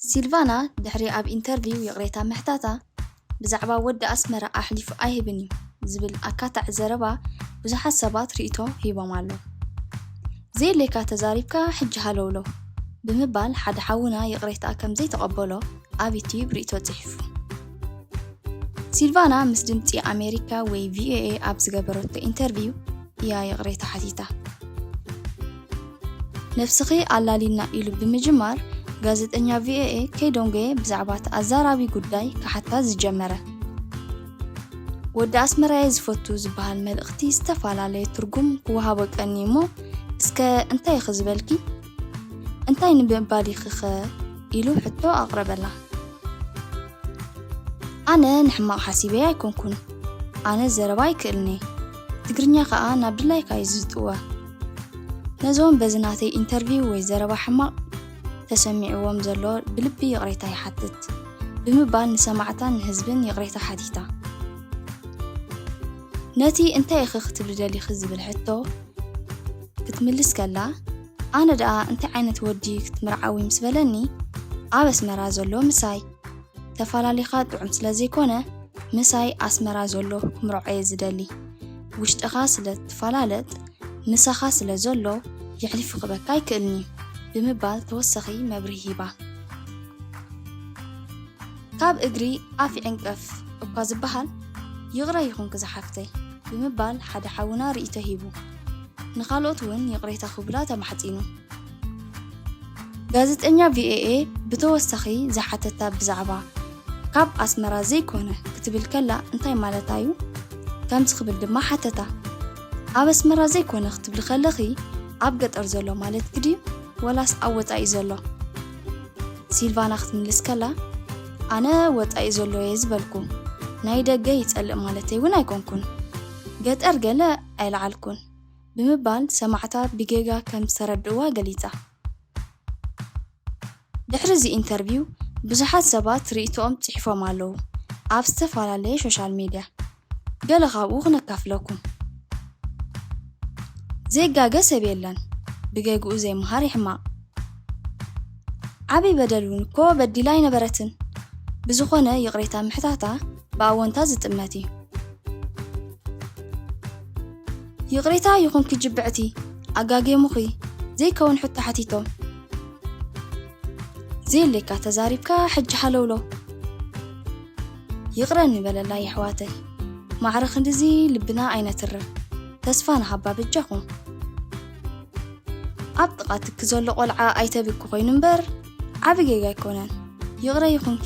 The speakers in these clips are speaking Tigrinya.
ሲልቫና ድሕሪ ኣብ ኢንተርቪው ይቕሬታ ምሕታታ፣ ብዛዕባ ወዲ ኣስመራ ኣሕሊፉ ኣይህብን እዩ ዝብል ኣካታዒ ዘረባ ብዙሓት ሰባት ርእይቶ ሂቦም ኣለዉ። "ዘየድልየካ ተዛሪብካ ሕጂ ሃለውለው" ብምባል ሓደ ሓውና ይቕሬታ ከም ዘይተቐበሎ ኣብ ዩትዩብ ርእይቶ ጽሒፉ። ሲልቫና ምስ ድምጺ ኣሜሪካ ወይ ቪኦኤ ኣብ ዝገበረቶ ኢንተርቪው እያ ይቕሬታ ሓቲታ። "ነብስኺ ኣላሊና" ኢሉ ብምጅማር፣ ጋዜጠኛ ቪኦኤ ከይደንጎየ ብዛዕባ እቲ ኣዛራቢ ጉዳይ ክሓታ ዝጀመረ። "ወዲ ኣስመራየ ዝፈቱ" ዝበሃል መልእኽቲ ዝተፈላለየ ትርጉም ክወሃቦ ቀንዩ እሞ፣ "እስከ እንታይ ኢኺ ዝበልኪ? እንታይ ንምባል ኢኺኸ?" ኢሉ ሕቶ ኣቕረበላ። "ኣነ ንሕማቕ ሓሲበ ኣይኮንኩን። ኣነ ዘረባ ኣይክእልን'የ። ትግርኛ ከኣ ናብ ድላይካ እዩ ዝጥወ። ነዞም በዚ ናተይ ኢንተርቪው ወይ ዘረባ ሕማቕ ተሰሚዕዎም ዘሎ ብልቢ ይቕሬታ ይሓትት" ብምባል ንሰማዕታን ንህዝብን ይቕሬታ ሓቲታ። ነቲ "እንታይ ኢኺ ክትብሊ ደሊኺ?" ዝብል ሕቶ ክትምልስ ከላ፣ "ኣነ ደኣ እንታይ ዓይነት ወዲ ክትምርዓዊ ምስ በለኒ፣ ኣብ ኣስመራ ዘሎ ምሳይ፣ ተፈላሊኻ ጥዑም ስለ ዘይኮነ፣ ምሳይ ኣስመራ ዘሎ ክምርዖ እየ ዝደሊ። ውሽጥኻ ስለ ትፈላለጥ፣ ምሳኻ ስለ ዘሎ፣ የሕሊፉ ክበካ ኣይክእልን'ዩ" ብምባል ተወሳኺ መብርሂ ሂባ። "ካብ እግሪ ኣፍ ይዕንቀፍ እኳ ዝበሃል፣ ይቕረ ይኹንኪ ዝሓፍተይ" ብምባል ሓደ ሓውና ርእይቶ ሂቡ። ንኻልኦት እውን ይቕሬታ ክብላ ተማሕጺኑ። ጋዜጠኛ ቪኦኤ ብተወሳኺ ዝሓተታ ብዛዕባ "ካብ ኣስመራ ዘይኮነ" ክትብል ከላ እንታይ ማለታ እዩ? ከምዚ ክብል ድማ ሓተታ፣ "ኣብ ኣስመራ ዘይኮነ ክትብሊ ከለኺ ኣብ ገጠር ዘሎ ማለትኪ ድዩ ወላስ ኣብ ወጻኢ ዘሎ?" ሲልቫና ክትምልስ ከላ፣ "ኣነ ወጻኢ ዘሎ እየ ዝበልኩ፣ ናይ ደገ ይጸልእ ማለተይ እውን ኣይኮንኩን። ገጠር ገለ ኣይለዓልኩን" ብምባል ሰማዕታ ብጌጋ ከም ዝተረድእዋ ገሊጻ። ድሕሪ እዚ ኢንተርቪው ብዙሓት ሰባት ርእይቶኦም ጽሒፎም ኣለዉ ኣብ ዝተፈላለየ ሶሻል ሚድያ። ገለ ካብኡ ክነካፍለኩም። "ዘይጋገ ሰብ የለን፣ ብጌግኡ ዘይምሃር ይሕማቕ። ዓቢ በደል እውን እኮ በዲላ ኣይነበረትን። ብዝኾነ ይቕሬታ ምሕታታ ብኣወንታ ዝጥመት እዩ። ይቕሬታ ይኹንኪ ጅብዕቲ፣ ኣጋጌሙኺ፣ ዘይከውን ሕቶ ሓቲቶም። ዘየድልየካ ተዛሪብካ ሕጂ ሃለውሎ። ይቕረ ንበለላ የሕዋተይ፣ ማዕረ ክንድዚ ልብና ኣይነትርር። ተስፋ ንሃባ በጃኹም። ኣብ ጥቓ ትኪ ዘሎ ቆልዓ ኣይተብኪ ኮይኑ እምበር፣ ዓቢ ጌጋ ኣይኮነን። ይቕረ ይኹንኪ።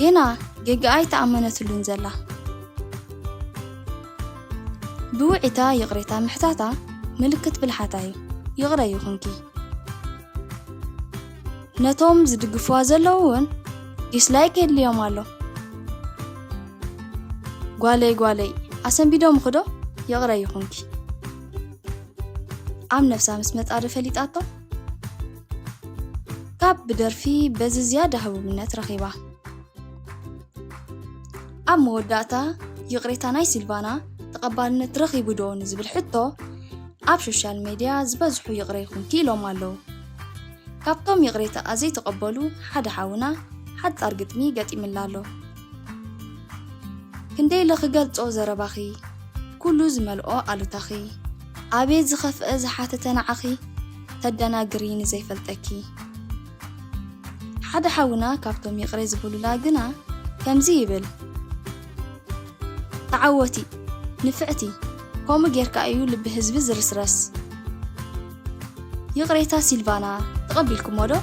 ጌና ጌጋ ኣይተኣመነትሉን ዘላ። ብውዒታ ይቕሬታ ምሕታታ ምልክት ብልሓታ እዩ። ይቕረ ይኹንኪ። ነቶም ዝድግፍዋ ዘለዉ እውን ዲስላይክ የድልዮም ኣሎ። ጓለይ ጓለይ፣ ኣሰንቢዶምኺ ዶ? ይቕረ ይኹንኪ። ኣብ ነፍሳ ምስ መጻ ዶ ፈሊጣቶ? ካብ ብደርፊ በዚ ዝያዳ ህቡብነት ረኺባ። ኣብ መወዳእታ፣ ይቕሬታ ናይ ሲልቫና ተቐባልነት ረኺቡ ዶ ንዝብል ሕቶ፣ ኣብ ሶሻል ሜድያ ዝበዝሑ ይቕረ ይኹንኪ ኢሎም ኣለዉ። ካብቶም ይቕሬታ ዘይተቐበሉ ሓደ ሓውና ሓጻር ግጥሚ ገጢምላ ኣሎ። ክንደይ ኢለ ክገልጾ ዘረባኺ፣ ኩሉ ዝመልኦ ኣሉታኺ፣ ኣቤት ዝኸፍአ ዝሓተተ ንዓኺ፣ ተደናግሪ ንዘይፈልጠኪ። ሓደ ሓውና ካብቶም ይቕረ ዝብሉላ ግና ከምዚ ይብል። ተዓወቲ፣ ንፍዕቲ፣ ከምኡ ጌርካ እዩ ልቢ ህዝቢ ዝርስረስ። ይቕሬታ ሲልቫና፣ ተቐቢልኩሞ ዶ?